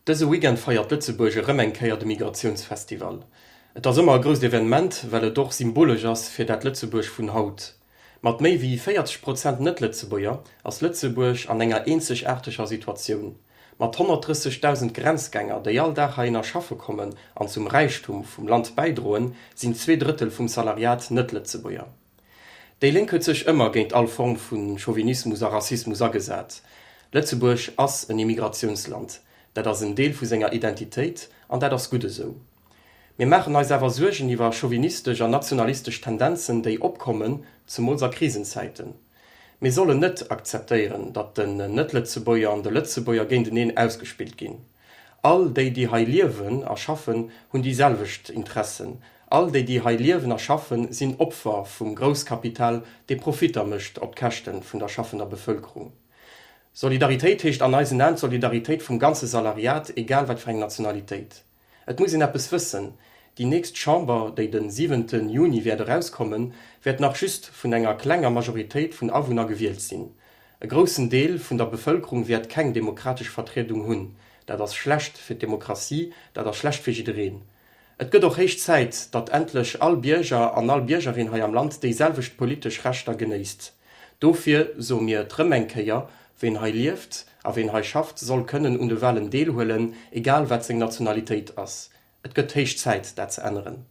Dëse Weekend feiert Lëtzebuerg erëm eng Kéier de Migratiounsfestival. Et ass ëmmer e grousst Evenement, well et och symbolesch ass fir dat Lëtzebuerg vun haut. Mat méi wéi 40 Prozent Net-Lëtzebuerger ass Lëtzebuerg an enger eenzegaarteger Situatioun. Mat 130.000 Grenzgänger, déi all Dag heihinner schaffe kommen an zum Räichtum vum Land bäidroen, sinn 2 Drëttel vum Salariat Net-Lëtzebuerger. Déi Lénk huet sech ëmmer géint all Form vu Chauvinismus a Rassismus agesat. Lëtzebuerg ass en Immigratiounsland, dat ass en Deel vu senger Identitéit an dat ass gutt esou. Mir maachen eis awer Suergen iwwer chauvinistesch an nationalistesch Tendenzen, déi opkommen, zemools a Krisenzäiten. Mir sollen net akzeptéieren, datt den Net-Lëtzebuerger an de Lëtzebuerger géinteneen ausgespillt ginn. All déi, déi hei liewen a schaffen, hunn déi selwecht Interessen. All déi, déi hei liewen a schaffen, sinn Opfer vum Grousskapital, dee Profitter mécht op d'Käschte vun der schaffender Bevëlkerung. Solidaritéit heescht an eisen Aen d'Solidaritéit vum ganze Salariat, egal wat fir eng Nationalitéit. Et muss een eppes wëssen, Déi nächst Chamber, déi de siwente Juni wäert erauskommen, wäert nach just vun enger klenger Majoritéit vun Awunner gewielt sinn. E groussen Deel vun der Bevëlkerung wäert keng demokratesch Vertriedung hunn. Dat ass schlecht fir d'Demokratie, dat ass schlecht fir jiddereen. Et gëtt och héich Zäit, datt endlech all Bierger an all Biergerin hei am Land déiselwecht politesch Rechter genéisst. Dofir soe mir et rëm eng Kéier, Ween hei lieft a ween hei schafft, soll kënnen un de Wahlen deelhuelen, egal wat seng Nationalitéit ass. Et gëtt héich Zäit, dat ze änneren.